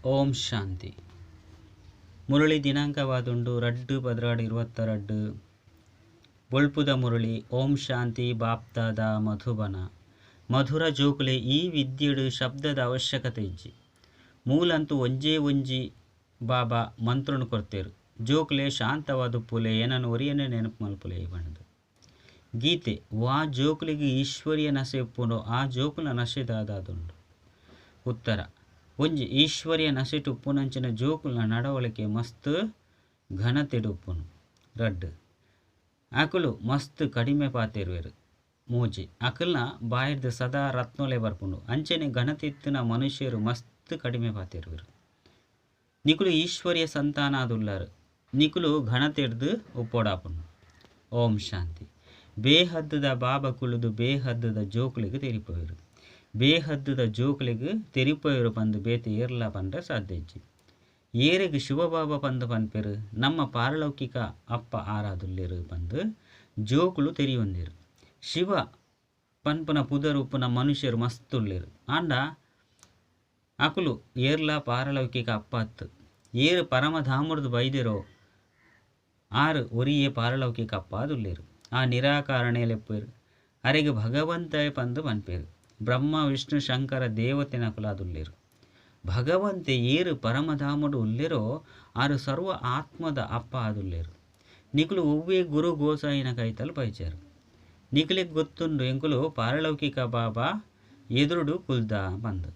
ಓಂ ಶಾಂತಿ. ಮುರಳಿ ದಿನಾಂಕವಾದುಂಡು 2 12 22. ಬೊಳ್ಪುದ ಮುರಳಿ. ಓಂ ಶಾಂತಿ. ಬಾಪ್ದಾದ ಮಧುಬನ. ಮಧುರ ಜೋಕುಲೆ, ಈ ವಿದ್ಯೆಡು ಶಬ್ದದ ಅವಶ್ಯಕತೆ ಇಜ್ಜಿ. ಮೂಲಂತೂ ಒಂಜೇ ಒಂಜಿ ಬಾಬಾ ಮಂತ್ರನು ಕೊರ್ತೇರು. ಜೋಕುಲೆ, ಶಾಂತವಾದ ಪುಲೆ, ಏನನ್ನು ಒರಿಯನ್ನೇ ನೆನಪು ಮಲ್ಪುಲೆ ಬಣ್ಣದು ಗೀತೆ. ವಾ ಜೋಕುಲಿಗೆ ಈಶ್ವರಿಯ ನಸೆ ಉಪ್ಪುಂಡು, ಆ ಜೋಕುಲ ನಶೆ ದಾದಾದುಂಡು? ಉತ್ತರ: ಒಂಜಿ, ಈಶ್ವರಿಯ ನಸೆಟು ಉಪ್ಪುನಂಚಿನ ಜೋಕುಲ್ನ ನಡವಳಿಕೆ ಮಸ್ತ್ ಘನತೆಡು ಉಪ್ಪುನು. ರಡ್ಡ್, ಅಕುಲು ಮಸ್ತ್ ಕಡಿಮೆ ಪಾತೆರುವೆರು. ಮೂಜಿ, ಅಕಲ್ನ ಬಾಯಿರ್ದ್ ಸದಾ ರತ್ನೊಲೆ ಬರ್ಪುಂಡು. ಅಂಚನೆ ಘನತೆ ಇತ್ತಿನ ಮನುಷ್ಯರು ಮಸ್ತ್ ಕಡಿಮೆ ಪಾತೆರುವೆರು. ನಿಕುಲು ಈಶ್ವರಿಯ ಸಂತಾನಾದುಲ್ಲರು. ನಿಕುಲು ಘನತೆಡ್ದು ಉಪ್ಪೊಡಾಪುಂಡು. ಓಂ ಶಾಂತಿ. ಬೇಹದ್ದುದ ಬಾಬಾ ಕುಳುದು ಬೇಹದ್ದುದ ಜೋಕುಲೆಗ್ ತೆರಿಪೋಯೆರು. ಬೇಹದ್ದುದ ಜೋಕುಲೆಗ್ ತೆರಿಪೋಯೆರು ಪಂದು ಬೇತೆ ಏರ್ಲ ಪಂಡ ಸಾಧ್ಯ ಇಜ್ಜಿ. ಏರೆಗ್ ಶಿವಬಾಬಾ ಪಂದು ಪನ್ಪೆರು? ನಮ್ಮ ಪಾರಲೌಕಿಕ ಅಪ್ಪ ಆರಾದುಲ್ಲೆರು ಪಂದು ಜೋಕುಲು ತೆರಿಯೊಂದೆರು. ಶಿವ ಪನ್ಪುನ ಪುದರ್ ಉಪ್ಪುನ ಮನುಷ್ಯರು ಮಸ್ತ್ ಉಲ್ಲೆರು. ಆಂಡ ಅಕುಲು ಏರ್ಲ ಪಾರಲೌಕಿಕ ಅಪ್ಪ ಅತ್ತು. ಏರು ಪರಮಧಾಮುರ್ದು ಬೈದೆರೋ ಆರು ಒರಿಯೇ ಪಾರಲೌಕಿಕ ಅಪ್ಪ ಆದುಲ್ಲೆರು. ಆ ನಿರಾಕಾರಣೆ ಲೆಪ್ಪುವೆರು. ಅರೆಗ್ ಭಗವಂತ ಪಂದು ಪನ್ಪೆರು. ಬ್ರಹ್ಮ, ವಿಷ್ಣು, ಶಂಕರ ದೇವತೆನಕುಲಾದುಲ್ಲೆರು. ಭಗವಂತೆ ಏರು ಪರಮಧಾಮುಡು ಉಲ್ಲೆರೋ ಆರು ಸರ್ವ ಆತ್ಮದ ಅಪ್ಪ ಆದುಲ್ಲೆರು. ನಿಕುಲು ಒವ್ವೇ ಗುರು ಗೋಸಾಯಿನ ಕೈತಲ್ ಪೈಚಾರು. ನಿಕುಲೆಗ್ ಗೊತ್ತುಂಡು ಎಂಕುಲು ಪಾರಲೌಕಿಕ ಬಾಬಾ ಎದುರುಡು ಕುಲ್ದ ಪಂದು.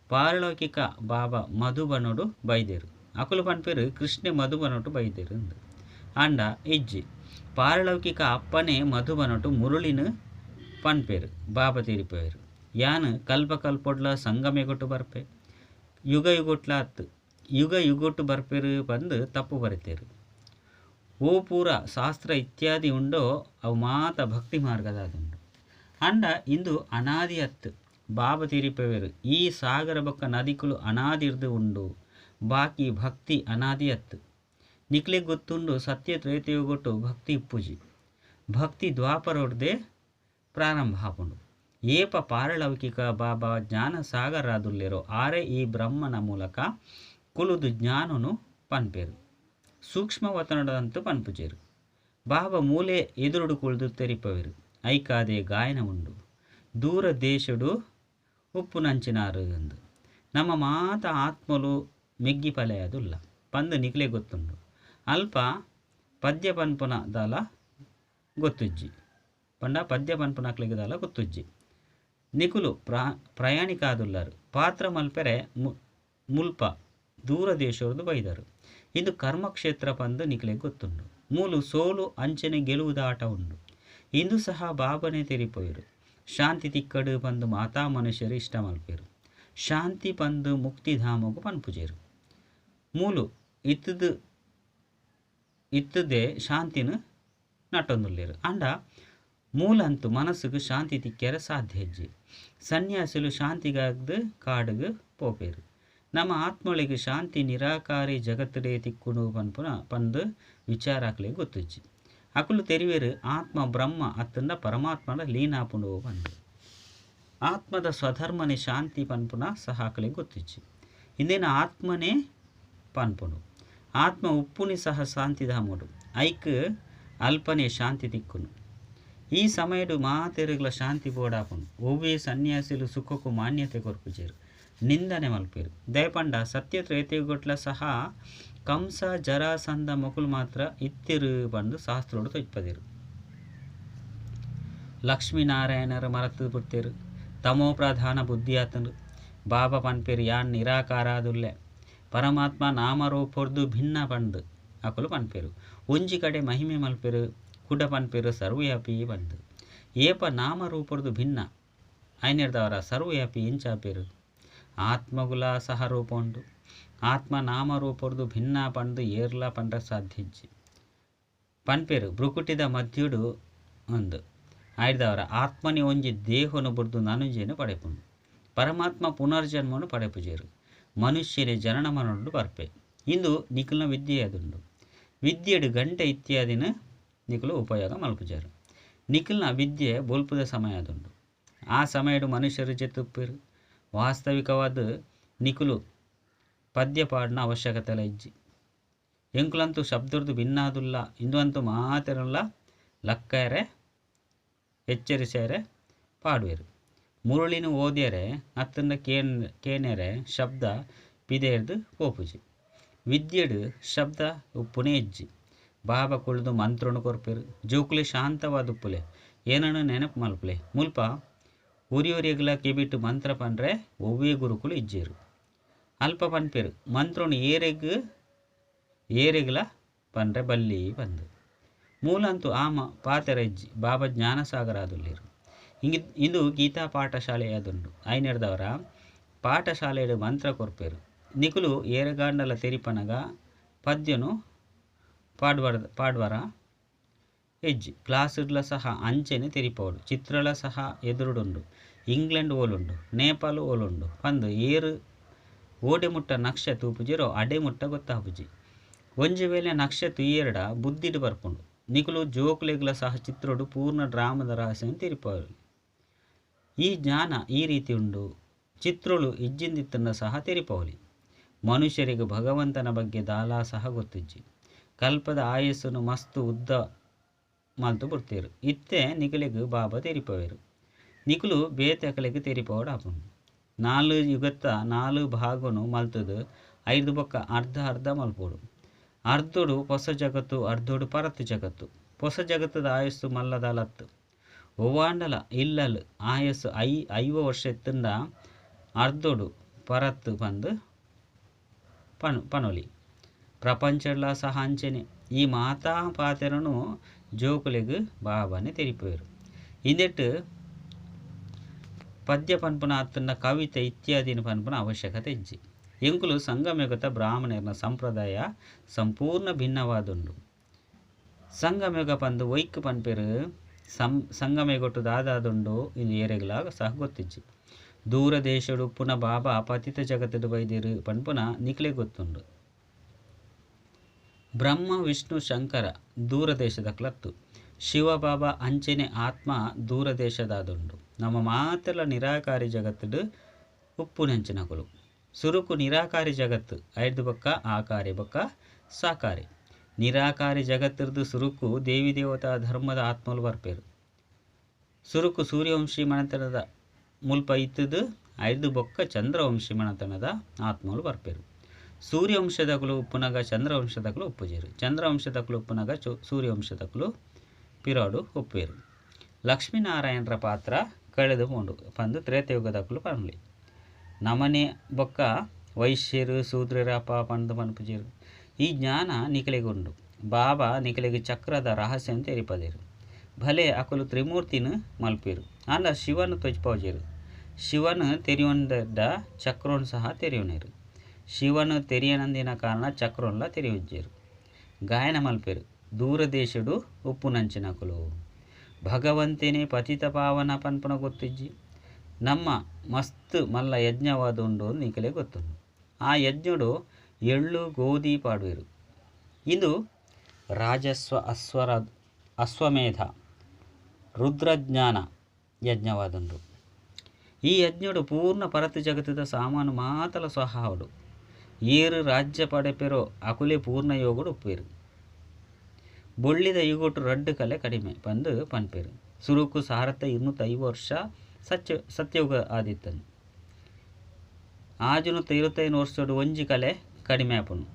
ಪಾರಲೌಕಿಕ ಬಾಬಾ ಮಧುಬನೋಡು ಬೈದೆರು. ಅಕುಲು ಪನ್ಪೆರು ಕೃಷ್ಣೆ ಮಧುಬನೋಟು ಬೈದೆರು ಅಂದು. ಆಂಡ ಇಜ್ಜಿ, ಪಾರಲೌಕಿಕ ಅಪ್ಪನೇ ಮಧುಬನೋಟು ಮುರುಳಿನ ಪನ್ಪೆರು. ಬಾಬಾ ತೀರಿಪೋಯೆರು. ಯಾನ್ ಕಲ್ಪ ಕಲ್ಪೊಡ್ಲ ಸಂಗಮೆಗೊಟ್ಟು ಬರ್ಪೆ, ಯುಗ ಯುಗೊಟ್ಲ ಅತ್ತು. ಯುಗ ಯುಗೊಟ್ಟು ಬರ್ಪೆರು ಪಂದು ತಪ್ಪು ಬರಿತೇರು. ಓ ಪೂರ ಶಾಸ್ತ್ರ ಇತ್ಯಾದಿ ಉಂಡೋ ಅವು ಮಾತ ಭಕ್ತಿ ಮಾರ್ಗದಾದುಂಡು. ಅಂಡ ಇಂದು ಅನಾದಿ ಅತ್ತು. ಬಾಬಾ ತೀರಿಪೆವೆರು, ಈ ಸಾಗರ ಬೊಕ್ಕ ನದಿಕುಲು ಅನಾದಿರ್ದು ಉಂಡು, ಬಾಕಿ ಭಕ್ತಿ ಅನಾದಿ ಅತ್ತು. ನಿಕ್ಲೆಗ್ ಗೊತ್ತುಂಡು, ಸತ್ಯ ತ್ರೇತಯುಗೊಟ್ಟು ಭಕ್ತಿ ಇಪ್ಪುಜಿ. ಭಕ್ತಿ ದ್ವಾಪರೊಡ್ದೆ ಪ್ರಾರಂಭ ಆಪುಂಡು. ಏಪ ಪಾರಲೌಕಿಕ ಬಾಬಾ ಜ್ಞಾನ ಸಾಗರಾದುಲ್ಲೆರೋ ಆರೆ ಈ ಬ್ರಹ್ಮನ ಮೂಲಕ ಕುಲುದು ಜ್ಞಾನನು ಪನ್ಪೆರು. ಸೂಕ್ಷ್ಮ ವತನದಂತು ಪನ್ಪುಜೆರು. ಬಾಬಾ ಮೂಲೆ ಎದುರುಡು ಕುಳ್ದು ತೆರಿಪವೆರು. ಐಕಾದೆ ಗಾಯನ ಉಂಡು, ದೂರ ದೇಶಡು ಉಪ್ಪುನಂಚಿನಾರು ಅಂದು. ನಮ್ಮ ಮಾತ ಆತ್ಮಲು ಮೆಗ್ಗಿ ಪಲೆಯಾದುಲ್ಲ ಪಂದು ನಿಕ್ಲೆ ಗೊತ್ತುಂಡು. ಅಲ್ಪ ಪದ್ಯ ಪನ್ಪುನ ದಾಲ ಗೊತ್ತುಜ್ಜಿ. ಪಂಡ ಪದ್ಯ ಪನ್ಪುನಕ್ಲೆಗ್ ದಾಲ ಗೊತ್ತುಜ್ಜಿ. ನಿಕುಲು ಪ್ರಯಾಣಿಕಾದುಲ್ಲರು. ಪಾತ್ರ ಮಲ್ಪೆರೆ ಮುಲ್ಪ ದೂರ ದೇಶೊರ್ದು ಬೈದರು. ಇಂದು ಕರ್ಮಕ್ಷೇತ್ರ ಪಂದು ನಿಕ್ಲೆಗ್ ಗೊತ್ತುಂಡು. ಮೂಲು ಸೋಲು ಅಂಚನೆ ಗೆಲುವುದ ಆಟ ಉಂಡು. ಇಂದು ಸಹ ಬಾಬನೇ ತೆರಿಪೋಯರು. ಶಾಂತಿ ತಿಕ್ಕಡು ಪಂದು ಮಾತಾ ಮನುಷ್ಯರು ಇಷ್ಟ ಮಲ್ಪೆರು. ಶಾಂತಿ ಪಂದು ಮುಕ್ತಿಧಾಮಗು ಪನ್ಪುಜೆರು. ಮೂಲು ಇತ್ತದು ಇತ್ತದೇ ಶಾಂತಿನ ನಟೊಂದುಲ್ಲೆರು. ಆಂಡ ಮೂಲಂತು ಮನಸ್ಸುಗು ಶಾಂತಿ ತಿಕ್ಕೆರೆ ಸಾಧ್ಯ ಇಜ್ಜಿ. ಸನ್ಯಾಸಿಲು ಶಾಂತಿಗಾಗ್ದು ಕಾಡುಗು ಪೋಪೆರು. ನಮ್ಮ ಆತ್ಮೊಳಿಗೆ ಶಾಂತಿ ನಿರಾಕಾರಿ ಜಗತ್ತುಡೇ ತಿಕ್ಕುನು ಪನ್ಪುನ ಪಂದು ವಿಚಾರಾಕ್ಲೆ ಗೊತ್ತುಜ್ಜಿ. ಅಕುಲು ತೆರಿವೆರು ಆತ್ಮ ಬ್ರಹ್ಮ ಅತ್ತಂದ ಪರಮಾತ್ಮನ ಲೀನಾಪುಂಡು ಪಂದು. ಆತ್ಮದ ಸ್ವಧರ್ಮನೆ ಶಾಂತಿ ಪನ್ಪುನ ಸಹ ಅಕುಲೆಗ್ ಗೊತ್ತುಜ್ಜಿ. ಇಂದೇನ ಆತ್ಮನೇ ಪನ್ಪುಂಡು. ಆತ್ಮ ಉಪ್ಪುನಿ ಸಹ ಶಾಂತಿಧಾಮುಡು. ಐಕ್ ಅಲ್ಪನೆ ಶಾಂತಿ ತಿಕ್ಕುನು. ಈ ಸಮಯಡು ಮಾತೆರುಗ್ಲ ಶಾಂತಿ ಬೋಡಾಪುಂಡು. ಒವ್ವೇ ಸನ್ಯಾಸಿಲು ಸುಖಕ್ಕೂ ಮಾನ್ಯತೆ ಕೊರ್ಪುಜೆರು, ನಿಂದನೆ ಮಲ್ಪೆರು. ದಯಪಂಡ ಸತ್ಯ ತ್ರೇತಯುಗೊಟ್ಲ ಸಹ ಕಂಸ ಜರಾಸಂಧ ಮೊಕುಲು ಮಾತ್ರ ಇತ್ತಿರು ಪಂದು ಶಾಸ್ತ್ರೋಡು ತೊಯ್ಪದಿರು. ಲಕ್ಷ್ಮೀನಾರಾಯಣರ ಮರತು ಪುಟ್ಟೆರು. ತಮೋ ಪ್ರಧಾನ ಬುದ್ಧಿ ಆತನು. ಬಾಬಾ ಪನ್ಪೆರು, ಯಾನ್ ನಿರಾಕಾರಾದುಲ್ಲೆ, ಪರಮಾತ್ಮ ನಾಮರೂಪೊರ್ದು ಭಿನ್ನ ಪಂದು ಅಕುಲು ಪನ್ಪೆರು. ಒಂಜಿ ಕಡೆ ಮಹಿಮೆ ಮಲ್ಪೆರು, ಕುಡ ಪನ್ಪೆರು ಸರ್ವವ್ಯಾಪಿ ಪಂದು. ಏಪ ನಾಮರೂಪೊರ್ದು ಭಿನ್ನ ಐನೆರ್ದವರ ಸರ್ವವ್ಯಾಪಿ ಇಂಚಾಪೆರು? ಆತ್ಮಗುಲ ಸಹ ರೂಪ ಉಂಡು. ಆತ್ಮ ನಾಮರೂಪೊರ್ದು ಭಿನ್ನ ಪಂದು ಏರ್ಲ ಪಂಡ ಸಾಧ್ಯ ಇಜ್ಜಿ. ಪನ್ಪೆರು ಬ್ರುಕುಟಿದ ಮಧ್ಯುಡು ಅಂದು. ಆಯ್ದವರ ಆತ್ಮನಿ ಒಂಜಿ ದೇಹನು ಬುರ್ದು ನನುಂಜೆನು ಪಡೆಪುಂಡು. ಪರಮಾತ್ಮ ಪುನರ್ಜನ್ಮನು ಪಡೆಪುಜೆರು. ಮನುಷ್ಯನೇ ಜನನ ಮರಣಡು ಬರ್ಪೆ. ಇಂದು ನಿಕುಲ್ನ ವಿದ್ಯೆ ಅದುಂಡು. ವಿದ್ಯೆಡು ಗಂಟೆ ಇತ್ಯಾದಿನ ನಿಕುಲು ಉಪಯೋಗ ಮಲ್ಪುಜೆರು. ನಿಕುಲ್ನ ವಿದ್ಯೆ ಬೊಲ್ಪುದ ಸಮಯ ಅದುಂಡು. ಆ ಸಮಯಡು ಮನುಷ್ಯರು ಜೆತ್ತುಪ್ಪೆರು. ವಾಸ್ತವಿಕವಾದ ನಿಕುಲು ಪದ್ಯ ಪಾಡನ ಅವಶ್ಯಕತೆ ಇಜ್ಜಿ. ಎಂಕುಲಂತೂ ಶಬ್ದರ್ದು ಭಿನ್ನಾದುಲ್ಲ ಇಂದು ಮಾತೆರಲ್ಲ ಲಕ್ಕರೆ ಎಚ್ಚರಿಸೇರೆ ಪಾಡುವೆರು. ಮುರುಳಿನ ಓದ್ಯರೆ ಅತ್ತಂಡ ಕೇನೆರೆ ಶಬ್ದ ಪಿದೇರ್ದು ಪೋಪುಜಿ. ವಿದ್ಯೆಡು ಶಬ್ದ ಉಪ್ಪುನೇ ಇಜ್ಜಿ. ಬಾಬಾ ಕುಳಿದು ಮಂತ್ರನು ಕೊರ್ಪೆರು. ಜೋಕುಲೆ ಶಾಂತವಾದ ಉಪ್ಪುಲೆ ಏನನ್ನು ನೆನಪು ಮಲ್ಪುಲೆ. ಮುಲ್ಪ ಒರಿಯೊರಿಯಗ್ಲ ಕೆಬಿಟ್ಟು ಮಂತ್ರ ಪಂಡ್ರೆ ಒವ್ವೇ ಗುರುಕುಲು ಇಜ್ಜೇರು. ಅಲ್ಪ ಪನ್ಪೆರು ಮಂತ್ರನು ಏರೆಗ್ ಏರೆಗ್ಲ ಪಂಡ್ರೆ ಬಲ್ಲಿ ಬಂದು ಮೂಲಂತೂ ಆಮ ಪಾತೆರ ಇಜ್ಜಿ. ಬಾಬಾ ಜ್ಞಾನಸಾಗರ ಆದುಲ್ಲೇರು. ಇಂದು ಗೀತಾ ಪಾಠಶಾಲೆಯಾದುಂಡು. ಐನೆರ್ದವರ ಪಾಠಶಾಲೆಯಡು ಮಂತ್ರ ಕೊರ್ಪೆರು. ನಿಕುಲು ಏರೆಗಾಂಡಲ ತೆರಿಪನಗ ಪದ್ಯನು ಪಾಡ್ವರ ಹೆಜ್ಜಿ. ಕ್ಲಾಸುಡ್ಲ ಸಹ ಅಂಚೆನೆ ತೆರಿಪೋಡು. ಚಿತ್ರಲ ಸಹ ಎದುರುಡುಂಡು. ಇಂಗ್ಲೆಂಡ್ ಓಲುಂಡು, ನೇಪಾಳ ಓಲುಂಡು ಪಂದು ಏರು ಓಡೆ ಮುಟ್ಟ ನಕ್ಷೆ ತೂಪುಜಿರೋ ಅಡೆ ಮುಟ್ಟ ಗೊತ್ತಾಪುಜಿ. ಒಂಜಿ ವೇಳೆ ನಕ್ಷೆ ತುಯ್ಯೆರಡ ಬುದ್ಧಿಡು ಬರ್ಪುಂಡು. ನಿಕುಲು ಜೋಕುಲೆಗ್ಲ ಸಹ ಚಿತ್ರೋಡು ಪೂರ್ಣ ಡ್ರಾಮದ ರಹಸ್ಯ ತೆರಿಪೋರು. ಈ ಜ್ಞಾನ ಈ ರೀತಿ ಉಂಡು. ಚಿತ್ರಳು ಇಜ್ಜಿಂದಿತ್ತನ್ನ ಸಹ ತೆರಿಪೋಲಿ. ಮನುಷ್ಯರಿಗೆ ಭಗವಂತನ ಬಗ್ಗೆ ದಾಲಾ ಸಹ ಗೊತ್ತಿಜ್ಜಿ. ಕಲ್ಪದ ಆಯಸ್ಸನ್ನು ಮಸ್ತು ಉದ್ದ ಮಲ್ತು ಬಿಡ್ತೇರು. ಇತ್ತೆ ನಿಕುಲೆಗ್ ಬಾಬಾ ತೆರಿಪವೇರು. ನಿಕುಲು ಬೇತೆಕಲೆಗ್ ತೆರಿಪೋಡು ಆಪುಂಡು. ನಾಲು ಯುಗತ್ತ ನಾಲು ಭಾಗನು ಮಲ್ತದು ಐದು ಬೊಕ್ಕ ಅರ್ಧ ಅರ್ಧ ಮಲ್ಪೋಡು. ಅರ್ಧೋಡು ಹೊಸ ಜಗತ್ತು, ಅರ್ಧೋಡು ಪರತ್ತು ಜಗತ್ತು. ಹೊಸ ಜಗತ್ತದ ಆಯಸ್ಸು ಮಲ್ಲದಾಲತ್ತು. ಒವ್ವಾಂಡಲ ಇಲ್ಲಲ್ ಆಯಸ್ಸು 50 ವರ್ಷ ಎತ್ತಂಡ ಅರ್ಧೋಡು ಪರತ್ತು ಬಂದು ಪನೊಲಿ. ಪ್ರಪಂಚಡ್ಲ ಸಹ ಅಂಚೆನೆ. ಈ ಮಾತಾ ಪಾತೆರನು ಜೋಕುಲೆಗ್ ಬಾಬಾನೆ ತೆರಿಪುವೆರು. ಇಂದೆಟ್ ಪದ್ಯ ಪನ್ಪುನ ಅತ್ತಂಡ ಕವಿತೆ ಇತ್ಯಾದಿನ ಪನ್ಪುನ ಅವಶ್ಯಕತೆ ಇಜ್ಜಿ. ಎಂಕುಲು ಸಂಗಮಯುಗದ ಬ್ರಾಹ್ಮಣರ್ನ ಸಂಪ್ರದಾಯ ಸಂಪೂರ್ಣ ಭಿನ್ನವಾದುಂಡು. ಸಂಗಮಯುಗ ಪಂದು ಒಯ್ಕ್ ಪನ್ಪೆರು. ಸಂಗಮಯುಗಟ್ಟು ದಾದಾದುಂಡು ಇಂದು ಏರೆಗ್ಲಾಗ ಸಹ ಗೊತ್ತಿಜ್ಜಿ. ದೂರ ದೇಶಡು ಪುನ ಬಾಬಾ ಪತಿತ ಜಗತ್ತಡು ಬೈದಿರು ಪನ್ಪುನ ನಿಕ್ಲೆ ಗೊತ್ತುಂಡು. ಬ್ರಹ್ಮ ವಿಷ್ಣು ಶಂಕರ ದೂರ ದೇಶದ ಕ್ಲತ್ತು. ಶಿವ ಬಾಬಾ ಅಂಚೆನೆ ಆತ್ಮ ದೂರ ದೇಶದಾದುಂಡು. ನಮ್ಮ ಮಾತೆಲ್ಲ ನಿರಾಕಾರಿ ಜಗತ್ತಡು ಉಪ್ಪು ನೆಂಚಿನಕುಲು. ಸುರುಕು ನಿರಾಕಾರಿ ಜಗತ್ತು ಐದು ಬೊಕ್ಕ ಆಕಾರಿ ಬೊಕ್ಕ ಸಾಕಾರಿ. ನಿರಾಕಾರಿ ಜಗತ್ತಿರ್ದು ಸುರುಕು ದೇವಿ ದೇವತಾ ಧರ್ಮದ ಆತ್ಮಲು ಬರ್ಪೇರು. ಸುರುಕು ಸೂರ್ಯವಂಶಿ ಮನೆತನದ ಮುಲ್ಪ ಇತ್ತದು ಐದು ಬೊಕ್ಕ ಚಂದ್ರವಂಶಿ ಮನೆತನದ ಆತ್ಮಲು ಬರ್ಪೇರು. ಸೂರ್ಯವಂಶದಕುಲು ಉಪ್ಪುನಗ ಚಂದ್ರವಂಶದಕುಲು ಉಪ್ಪುಜೇರು. ಚಂದ್ರವಂಶದಕುಲು ಉಪ್ಪುನಗ ಸೂರ್ಯವಂಶದಕುಲು ಪಿರಾಡು ಉಪ್ಪೇರು. ಲಕ್ಷ್ಮೀನಾರಾಯಣರ ಪಾತ್ರ ಕಳೆದು ಪೋಂಡು ಪಂದು ತ್ರೇತಯುಗದಕುಲು ಪನ್ಲಿ. ನಮನೆ ಬೊಕ್ಕ ವೈಶ್ಯರು ಶೂದ್ರರಪ್ಪ ಪಂದು ಪನ್ಪುಜೇರು. ಈ ಜ್ಞಾನ ನಿಕಲೆಗುಂಡು. ಬಾಬಾ ನಿಕಲೆಗೆ ಚಕ್ರದ ರಹಸ್ಯ ತೆರಿಪದೇರು. ಭಲೆ ಅಕುಲು ತ್ರಿಮೂರ್ತಿನ ಮಲ್ಪೇರು. ಆಂಡ ಶಿವನು ತೊಜ್ಪೋಜೇರು. ಶಿವನು ತೆರಿಯೊಂದೆಡ್ಡ ಚಕ್ರೋನ್ ಸಹ ತೆರಿಯುನೇರು. ಶಿವನು ತೆರಿಯನಂದಿನ ಕಾರಣ ಚಕ್ರೋನ್ಲ ತೆರಿಯುಜ್ಜೇರು. ಗಾಯನ ಮಲ್ಪೇರು. ದೂರ ದೇಶಡು ಉಪ್ಪು ನಂಚಿನಕುಲು. ಭಗವಂತನೇ ಪತಿತ ಪಾವನ ಪನ್ಪುನ ಗೊತ್ತಿಜ್ಜಿ. ನಮ್ಮ ಮಸ್ತ್ ಮಲ್ಲ ಯಜ್ಞವಾದ ಉಂಡು ನಿಕಲೆ ಗೊತ್ತುಂಡು. ಆ ಯಜ್ಞಡು ಎಳ್ಳು ಗೋಧಿ ಪಾಡುವೆರು. ಇಂದು ರಾಜಸ್ವ ಅಶ್ವಮೇಧ ರುದ್ರಜ್ಞಾನ ಯಜ್ಞವಾದುಂಡು. ಈ ಯಜ್ಞಡು ಪೂರ್ಣ ಪರತು ಜಗತ್ತದ ಸಾಮಾನು ಮಾತಲ ಸ್ವಹಾವಡು. ಏರು ರಾಜ್ಯ ಪಡೆಪೆರೋ ಅಕುಲೆ ಪೂರ್ಣ ಯೋಗಡು ಉಪ್ಪೇರು. ಬೊಳ್ಳಿದ ಯುಗೊಟ್ಟು ರಡ್ಡು ಕಲೆ ಕಡಿಮೆ ಪಂದು ಪನ್ಪೇರು. ಸುರುಕು ಸಾರತ 205 ವರ್ಷ ಸತ್ಯಯುಗ ಆದಿತ್ತನು. ಆಜುನು 25 ವರ್ಷಡು ಒಂಜಿ ಕಲೆ ಕಡಿಮೆ ಆಪುನು.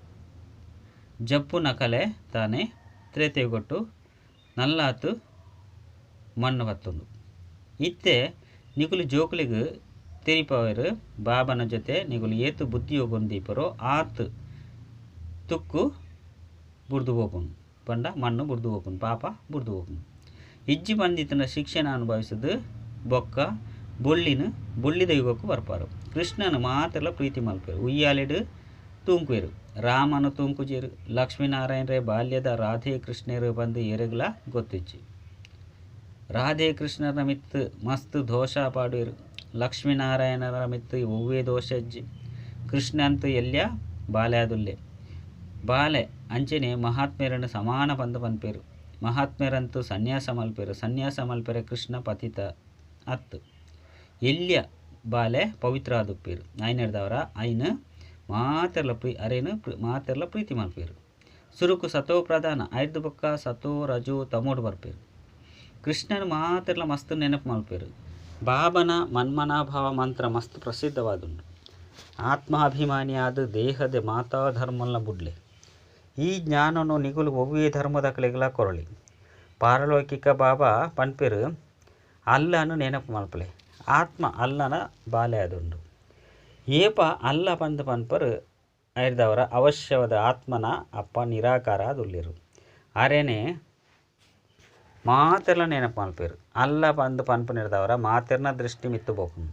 ಜಪ್ಪುನ ಕಲೆ ತಾನೇ ತ್ರೇತಯುಗೊಟ್ಟು ನಲ್ಲಾತು ಮಣ್ಣು ಬತ್ತುಂಡು. ಇತ್ತೆ ನಿಕುಲು ಜೋಕುಲಿಗ್ ತೆರಿಪವರು. ಬಾಬನ ಜೊತೆ ನಿಕುಲು ಏತು ಬುದ್ಧಿಯೋಗನ್ ದೀಪರೋ ಆತ್ ತುಕ್ಕು ಬುರ್ದು ಹೋಪುನು. ಪಂಡ ಮಣ್ಣು ಬುರ್ದು ಹೋಪುನು, ಪಾಪ ಬುರ್ದು ಹೋಪುನು. ಇಜ್ಜಿ ಬಂದಿತ್ತನ ಶಿಕ್ಷಣ ಅನುಭವಿಸದು ಬೊಕ್ಕ ಬೊಳ್ಳಿದ ಯುಗಕ್ಕೂ ಬರ್ಪಾರು. ಕೃಷ್ಣನ ಮಾತೆಲ್ಲ ಪ್ರೀತಿ ಮಲ್ಪೇರು. ಉಯ್ಯಾಲೆಡು ತೂಂಕುವೆರು. ರಾಮನ ತೂಂಕುಜೇರು. ಲಕ್ಷ್ಮೀನಾರಾಯಣರೇ ಬಾಲ್ಯದ ರಾಧೆ ಕೃಷ್ಣರು ಬಂದು ಎರೆಗ್ಲ ಗೊತ್ತಿಜ್ಜಿ. ರಾಧೆ ಕೃಷ್ಣರ ಮಿತ್ತು ಮಸ್ತ್ ದೋಷ ಪಾಡುವೆರು. ಲಕ್ಷ್ಮೀನಾರಾಯಣರ ಮಿತ್ತು ಒವ್ವೇ ದೋಷ ಇಜ್ಜಿ. ಕೃಷ್ಣ ಅಂತೂ ಎಲ್ಯ ಬಾಲ್ಯದುಲ್ಲೆ ಬಾಲೆ ಅಂಚೆನೆ ಮಹಾತ್ಮೆರನ್ನು ಸಮಾನ ಬಂದು ಪನ್ಪೇರು. ಮಹಾತ್ಮೆರಂತೂ ಸನ್ಯಾಸ ಮಲ್ಪೇರು. ಸನ್ಯಾಸ ಮಲ್ಪೆರೆ ಕೃಷ್ಣ ಪತಿತ ಅತ್ತು. ಎಲ್ಯ ಬಾಲೆ ಪವಿತ್ರ ಆದುಪ್ಪೇರು. ಐನೆರ್ದವರ ಐನು ಮಾತೆರ್ಲ ಅರೇನು ಮಾತೆರ್ಲ ಪ್ರೀತಿ ಮಲ್ಪೇರು. ಸುರುಕು ಸತೋ ಪ್ರಧಾನ ಐದು ಬೊಕ್ಕ ಸತೋ ರಜೋ ತಮೋಡು ಬರ್ಪೇರು. ಕೃಷ್ಣನು ಮಾತೆರ್ಲ ಮಸ್ತ್ ನೆನಪು ಮಲ್ಪೇರು. ಬಾಬನ ಮನ್ಮನಾಭಾವ ಮಂತ್ರ ಮಸ್ತ್ ಪ್ರಸಿದ್ಧವಾದುಂಡು. ಆತ್ಮಾಭಿಮಾನಿಯಾದ ದೇಹದ ಮಾತಾ ಧರ್ಮಲ್ನ ಬುಡ್ಲೆ. ಈ ಜ್ಞಾನನು ನಿಗುಲು ಒವ್ವೇ ಧರ್ಮದಕಲೆಗ್ಲ ಕೊರಳಿ. ಪಾರಲೌಕಿಕ ಬಾಬಾ ಪನ್ಪೇರು ಅಲ್ಲನು ನೆನಪು ಮಲ್ಪಲೆ. ಆತ್ಮ ಅಲ್ಲನ ಬಾಲೆ ಆದುಂಡು. ಏಪ ಅಲ್ಲ ಪಂದ್ ಪನ್ಪರು ಐರ್ದವರ ಅವಶ್ಯವಾದ ಆತ್ಮನ ಅಪ್ಪ ನಿರಾಕಾರ ಆದುಲ್ಲೇರು. ಅರೇನೆ ಮಾತೆರ್ಲ ನೆನಪು ಮಲ್ಪೇರು. ಅಲ್ಲ ಪಂದ್ ಪನ್ಪುನಿರ್ದವರ ಮಾತೆರ್ನ ದೃಷ್ಟಿ ಮಿತ್ತು ಬೋಪುಂಡು.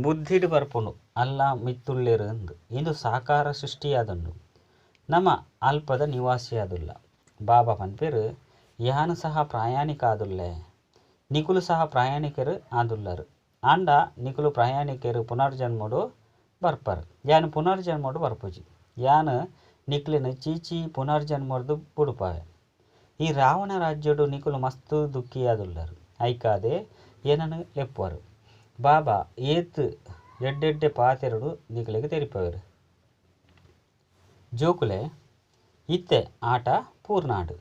ಬುದ್ಧಿಡ್ ಬರ್ಪುಂಡು ಅಲ್ಲ ಮಿತ್ತುಲ್ಲೇರು ಅಂದು. ಇಂದು ಸಾಕಾರ ಸೃಷ್ಟಿಯಾದುಂಡು. ನಮ ಅಲ್ಪದ ನಿವಾಸಿಯಾದುಲ್ಲ. ಬಾಬಾ ಪನ್ಪೇರು ಯಾನು ಸಹ ಪ್ರಯಾಣಿಕ ಆದುಲ್ಲೆ. ನಿಕುಲು ಸಹ ಪ್ರಯಾಣಿಕರು ಆದುಲ್ಲರು. ಆಂಡ ನಿಕುಲು ಪ್ರಯಾಣಿಕರು ಪುನರ್ಜನ್ಮಡು ಬರ್ಪರು. ಯಾನು ಪುನರ್ಜನ್ಮಡು ಬರ್ಪುಜಿ. ಯಾನು ನಿಕ್ಲಿನ ಚೀಚಿ ಪುನರ್ಜನ್ಮರ್ದು ಬುಡುಪಾವೆ. ಈ ರಾವಣ ರಾಜ್ಯಡು ನಿಕುಲು ಮಸ್ತ್ ದುಃಖಿಯಾದುಲ್ಲರು. ಐಕಾದೆ ಏನನು ಲೆಪ್ಪುವರು. ಬಾಬಾ ಏತ್ ಎಡ್ಡೆಡ್ಡೆ ಪಾತೆರಡು ನಿಕುಲಿಗೆ ತೆರಿಪವರು. ಜೋಕುಲೆ ಇತ್ತೆ ಆಟ ಪೂರ್ಣಾಡು.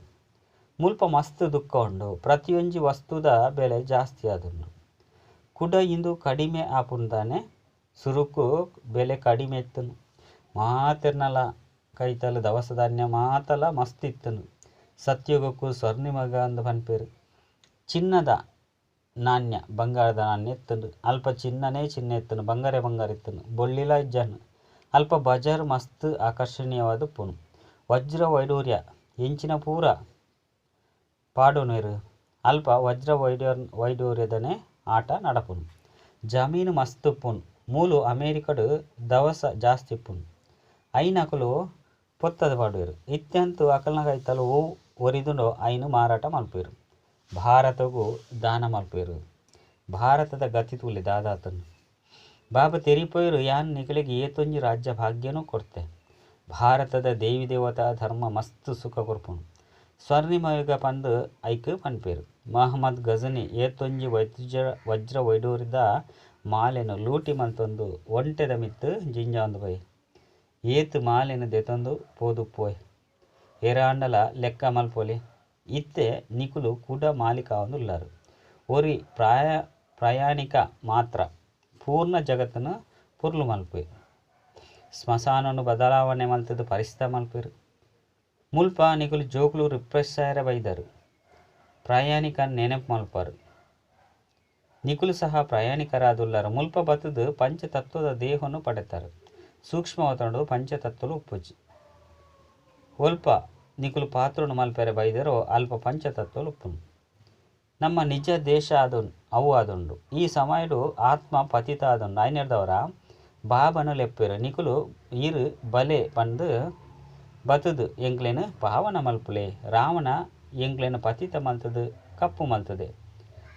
ಮುಲ್ಪ ಮಸ್ತ್ ದುಃಖ ಉಂಡು. ಪ್ರತಿಯೊಂಜಿ ವಸ್ತುದ ಬೆಲೆ ಜಾಸ್ತಿ ಆದುಂಡು. ಕುಡ ಇಂದು ಕಡಿಮೆ ಆಪುಂದಾನೆ. ಸುರುಕು ಬೆಲೆ ಕಡಿಮೆ ಇತ್ತನು. ಮಾತೆರ್ನಲ ಕೈತಲು ದವಸ ಧಾನ್ಯ ಮಾತಲ ಮಸ್ತ್ ಇತ್ತನು. ಸತ್ಯುಗಕ್ಕೂ ಸ್ವರ್ಣಿಮಗ ಅಂದು ಪನ್ಪೇರು. ಚಿನ್ನದ ನಾಣ್ಯ ಬಂಗಾರದ ನಾಣ್ಯ ಇತ್ತನು. ಅಲ್ಪ ಚಿನ್ನನೇ ಚಿನ್ನ ಇತ್ತನು. ಬಂಗಾರೇ ಬಂಗಾರ ಇತ್ತನು. ಬೊಳ್ಳಿಲ ಇಜ್ಜಾನು. ಅಲ್ಪ ಬಜಾರ್ ಮಸ್ತ್ ಆಕರ್ಷಣೀಯವಾದ ಪುಣು. ವಜ್ರ ವೈಡೂರ್ಯ ಎಂಚಿನ ಪೂರ ಪಾಡೋನೇರು. ಅಲ್ಪ ವಜ್ರ ವೈಡೂರ್ಯದನೆ ಆಟ ನಡಪುನು. ಜಮೀನು ಮಸ್ತ್ ಉಪ್ಪುನು. ಮೂಲು ಅಮೇರಿಕಡು ದವಸ ಜಾಸ್ತಿ ಉಪ್ಪುನು. ಐನಕುಲು ಪೊತ್ತದ ಪಾಡುವೆರು. ಇತ್ಯಂತು ಅಕಲ್ನ ಕೈತಲು ಓ ಒರಿದುಂಡೋ ಐನು ಮಾರಾಟ ಮಲ್ಪೇರು. ಭಾರತಗೂ ದಾನ ಮಲ್ಪೇರು. ಭಾರತದ ಗತಿ ತೂಲೆ ದಾದಾತನು. ಬಾಬಾ ತೆರಿಪೋಯರು ಯಾನ್ ನಿಕಲಿಗೆ ಏತೊಂಜಿ ರಾಜ್ಯ ಭಾಗ್ಯನೂ ಕೊಡ್ತೆ. ಭಾರತದ ದೇವಿ ದೇವತಾ ಧರ್ಮ ಮಸ್ತ್ ಸುಖ ಕೊರ್ಪುನು. ಸ್ವರ್ಣಿಮಯುಗ ಪಂದು ಐಕ್ ಪನ್ಪೇರು. ಮಹಮ್ಮದ್ ಗಜನಿ ಏತೊಂಜಿ ವಜ್ರ ವೈಡೂರಿದ ಮಾಲೆನು ಲೂಟಿ ಮಲ್ತೊಂದು ಒಂಟೆದ ಮಿತ್ತು ಜಿಂಜಾಂದು ಪೋಯ್. ಏತ್ ಮಾಲೆನು ದೆತೊಂದು ಪೋದು ಪೋಯ್. ಏರಾಂಡಲ ಲೆಕ್ಕ ಮಲ್ಪೊಲಿ. ಇತ್ತೆ ನಿಕುಲು ಕುಡ ಮಾಲಿಕಾವಂದುಲ್ಲಾರು. ಒರಿ ಪ್ರಯಾಣಿಕ ಮಾತ್ರ ಪೂರ್ಣ ಜಗತ್ತನ್ನು ಪುರ್ಲು ಮಲ್ಪೆ. ಸ್ಮಶಾನನು ಬದಲಾವಣೆ ಮಲ್ತದು ಪರಿಸ್ಥಿತಿ ಮಲ್ಪೇರು. ಮುಲ್ಪ ನಿಕುಲು ಜೋಕುಲು ರಿಪ್ರೆಸ್ ಆಯರ ಬೈದರು. ಪ್ರಯಾಣಿಕ ನೆನಪು ಮಲ್ಪರು. ನಿಕುಲು ಸಹ ಪ್ರಯಾಣಿಕರಾದುಲ್ಲಾರು. ಮುಲ್ಪ ಬತ್ತದು ಪಂಚತತ್ವದ ದೇಹವನ್ನು ಪಡೆತಾರೆ. ಸೂಕ್ಷ್ಮವತನಡು ಪಂಚತತ್ವಲು ಉಪ್ಪುಜಿ. ಒಲ್ಪ ನಿಕುಲು ಪಾತ್ರನು ಮಲ್ಪೆರೆ ಬೈದರೋ ಅಲ್ಪ ಪಂಚತತ್ವಲು ಉಪ್ಪುನು. ನಮ್ಮ ನಿಜ ದೇಶ ಅವು ಆದುಂಡು. ಈ ಸಮಯಡು ಆತ್ಮ ಪತಿತ ಆದುಂಡು. ಐನೆರ್ದವರ ಬಾಬನು ಲೆಪ್ಪೇರು. ನಿಕುಲು ಈರು ಬಲೆ ಪಂದು ಬತ್ತದು ಎಂಕ್ಲೇನು ಪಾವನ ಮಲ್ಪುಲೆ. ರಾವಣ ಎಂಕ್ಲೇನು ಪತಿತ ಮಲ್ತದು ಕಪ್ಪು ಮಲ್ತದೆ.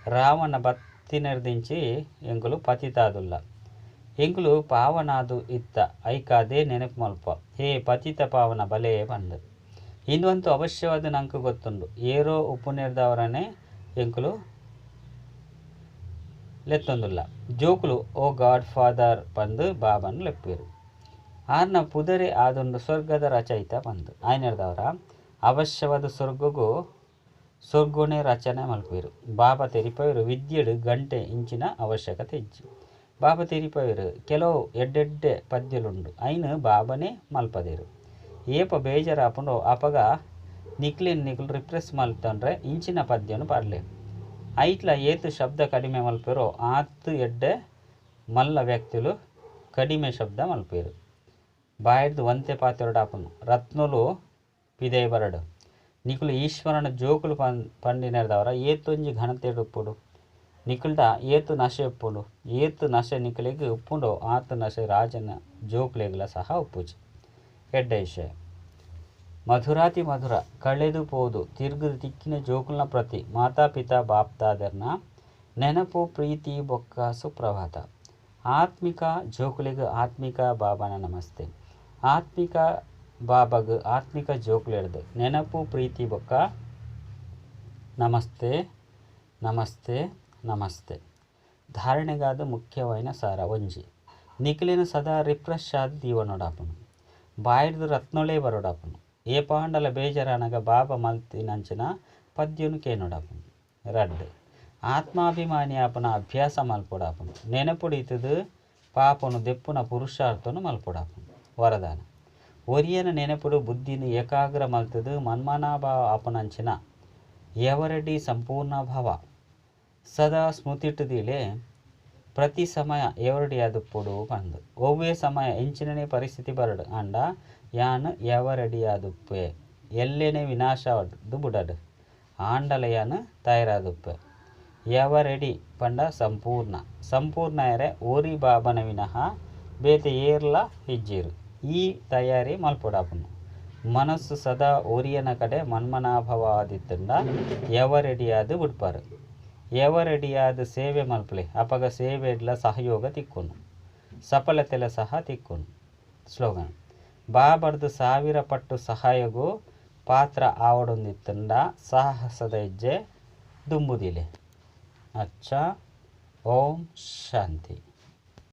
ರಾವಣ ಬತ್ತಿನರ್ದಿಂಚಿ ಎಂಕುಲು ಪತಿತ ಆದುಲ್ಲ. ಎಂಕುಲು ಪಾವನಾದು ಇತ್ತ ಐಕಾದೇ ನೆನಪು ಮಲ್ಪ. ಹೇ ಪತಿತ ಪಾವನ ಬಲೆ ಪಂದು. ಇಂದು ಅವಶ್ಯವಾದ ನಂಕು ಗೊತ್ತುಂಡು. ಏರೋ ಉಪ್ಪುನೇರ್ದವರನೆ ಎಂಕುಲು ಲೆತ್ತೊಂದುಲ್ಲ. ಜೋಕುಲು ಓ ಗಾಡ್ ಫಾದರ್ ಪಂದು ಬಾಬನ್ ಲೆಪ್ಪೇರು. ಆರ್ನ ಪುದರೆ ಆದೊಂದು ಸ್ವರ್ಗದ ರಚಯಿತ ಪಂದು. ಆಯ್ನೆರ್ದವರ ಅವಶ್ಯವಾದ ಸ್ವರ್ಗಗೂ ಸ್ವರ್ಗೋನೆ ರಚನೆ ಮಲ್ಪೇರು. ಬಾಬಾ ತೆರಿಪೇರು ವಿದ್ಯೆಡು ಗಂಟೆ ಇಂಚಿನ ಅವಶ್ಯಕತೆ ಇಜ್ಜಿ. ಬಾಬಾ ತೆರಿಪೇರು ಕೆಲವು ಎಡ್ಡೆಡ್ಡೆ ಪದ್ಯಲುಂಡು. ಐನು ಬಾಬನೇ ಮಲ್ಪದೇರು. ಏಪ ಬೇಜಾರಾಪುಂಡು ಅಪಗ ನಿಕ್ಲಿನ್ ನಿಕುಲು ರಿಪ್ರೆಸ್ ಮಲ್ತಂಡ್ರೆ ಇಂಚಿನ ಪದ್ಯನು ಪಾಡ್ಲೆ. ಐಟ್ಲ ಏತು ಶಬ್ದ ಕಡಿಮೆ ಮಲ್ಪೇರೋ ಆತು ಎಡ್ಡೆ ಮಲ್ಲ ವ್ಯಕ್ತಿಲು ಕಡಿಮೆ ಶಬ್ದ ಮಲ್ಪೇರು. ಬಾಯ್ದು ಒಂತೆ ಪಾತೆರಡಾಪುನು. ರತ್ನುಲು ಪಿದೈ ಬರಡು. ನಿಕುಲು ಈಶ್ವರನ ಜೋಕುಲು ಪಂಡಿನರ್ದವರ ಏತೊಂಜಿ ಘನತೆ ಉಪ್ಪುಡು. ನಿಕುಲ್ಡ ಏತು ನಶೆ ಉಪ್ಪುಂಡು. ಏತು ನಶೆ ನಿಕುಲಿಗೆ ಉಪ್ಪುಂಡೋ ಆತು ನಶೆ ರಾಜನ ಜೋಕುಲೆಗ್ಲ ಸಹ ಉಪ್ಪುಜಿ. ಎಡ್ಡೆ ವಿಷಯ. ಮಧುರಾತಿ ಮಧುರ ಕಳೆದು ಪೋದು ತಿರ್ಗುದು ತಿಕ್ಕಿನ ಜೋಕುಲ್ನ ಪ್ರತಿ ಮಾತಾ ಪಿತಾ ಬಾಪ್ತಾದರ್ನ ನೆನಪು ಪ್ರೀತಿ ಬೊಕ್ಕ ಸುಪ್ರಭಾತ. ಆತ್ಮಿಕ ಜೋಕುಲಿಗೆ ಆತ್ಮಿಕ ಬಾಬಾನ ನಮಸ್ತೆ. ಆತ್ಮಿಕ ಬಾಬಾಗ ಆತ್ಮಿಕ ಜೋಕುಲೆಡ್ದು ನೆನಪು ಪ್ರೀತಿ ಬೊಕ್ಕ ನಮಸ್ತೆ ನಮಸ್ತೆ ನಮಸ್ತೆ. ಧಾರಣೆಗಾದ ಮುಖ್ಯವಾಯಿನ ಸಾರ ಒಂಜಿ. ನಿಕ್ಲೆನ್ ಸದಾ ರಿಫ್ರೆಶ್ ಆದ್ ದೀವೊನೊಡಾಪುಂಡು. ಬಾಯಿಡ್ದ್ ರತ್ನೊಳೆ ಬರೊಡಾಪುಂಡು. ಏಪಾಂಡಲ ಬೇಜಾರಾನಗ ಬಾಬಾ ಮಲ್ತಿನಂಚಿನ ಪದ್ಯೊನು ಕೇನೊಡಾಪುಂಡು. ರಡ್ಡ್. ಆತ್ಮಾಭಿಮಾನಿ ಆಪುನ ಅಭ್ಯಾಸ ಮಲ್ಪೊಡಾಪುಂಡು. ನೆನಪುಡು ಇತ್ತ್ದ್ ಪಾಪೊನು ದೆಪ್ಪುನ ಪುರುಷಾರ್ಥೊನು ಮಲ್ಪೊಡಾಪುಂಡು. ವರದಾನ. ಒರಿಯನ ನೆನಪುಡು ಬುದ್ಧಿನ್ ಏಕಾಗ್ರ ಮಲ್ತ್ದ್ ಮನ್ಮನಾಭವ ಆಪುನಂಚಿನ ಎವರೆಡಿ ಸಂಪೂರ್ಣ ಭವ. ಸದಾ ಸ್ಮೃತಿಟ್ ದೀಲೆ ಪ್ರತಿ ಸಮಯ ಎವರೆಡಿ ಆದುಪ್ಪೊಡು ಪಂದ್. ಒವ್ವೇ ಸಮಯ ಎಂಚಿನನೇ ಪರಿಸ್ಥಿತಿ ಬರಡ್ ಆಂಡ ಯಾನ್ ಎವರೆಡಿ ಆದುಪ್ಪೆ. ಎಲ್ಲೆನೆ ವಿನಾಶ ಆದ್ ಬುಡಡ್ ಆಂಡಲ ಯಾನ್ ತಯಾರಾದುಪ್ಪೆ. ಎವರೆಡಿ ಪಂಡ ಸಂಪೂರ್ಣ. ಸಂಪೂರ್ಣ ಆಯೆರೆ ಒರಿ ಬಾಬನ ವಿನಃ ಬೇತೆ ಏರ್ಲ ಇಜ್ಜೆರ್. ಈ ತಯಾರಿ ಮಲ್ಪೊಡಾಪುಂಡು. ಮನಸ್ಸು ಸದಾ ಒರಿಯನ ಕಡೆ ಮನ್ಮನಾಭವ ಆದಿತ್ತುಂಡ ಎವರೆಡಿಯಾದ್ ಬುಡ್ಪರ್. ಎವರೆಡಿಯಾದ್ ಸೇವೆ ಮಲ್ಪುಲೆ ಅಪಗ ಸೇವೆಡ್ಲ ಸಹಯೋಗ ತಿಕ್ಕುಂಡು. ಸಫಲತೆಲ ಸಹ ತಿಕ್ಕುಂಡು. ಸ್ಲೋಗನ್. ಬಾಬರ್ದ್ ಸಾವಿರ ಪಟ್ಟು ಸಹಾಯಗು ಪಾತ್ರ ಆವೊಡೊಂದಿತ್ತುಂಡ ಸಾಹಸದ ಹೆಜ್ಜೆ ದುಂಬುದೀಲೆ. ಅಚ್ಚಾ. ಓಂ ಶಾಂತಿ.